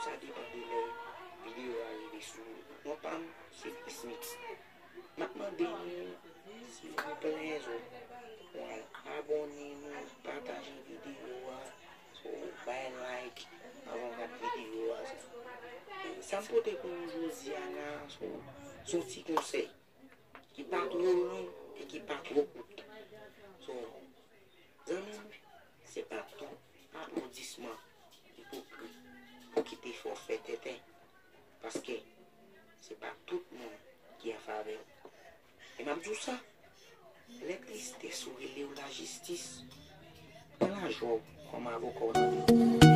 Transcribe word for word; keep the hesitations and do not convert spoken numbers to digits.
Sa depann de lè videyo a rive sou non pa m, se Chris Mix. M ap mande nou, silvouplè, zòt, pou al abòne nou, pataje videyo a, so, bay like, avan w gad videyo a. Sa m pote pou nou jodi a la, so, se yon ti konsèy ki pa twò long e ki pa twò kout. So, zanmi m, se pa tout aplodisman ipokrit pou kite fè w fè tenten. Paske se pa tout moun ki an favè w. E m ap di w sa, lè tristès ou rele w lajistis, pran lajwa w kòm avoka w nan men w.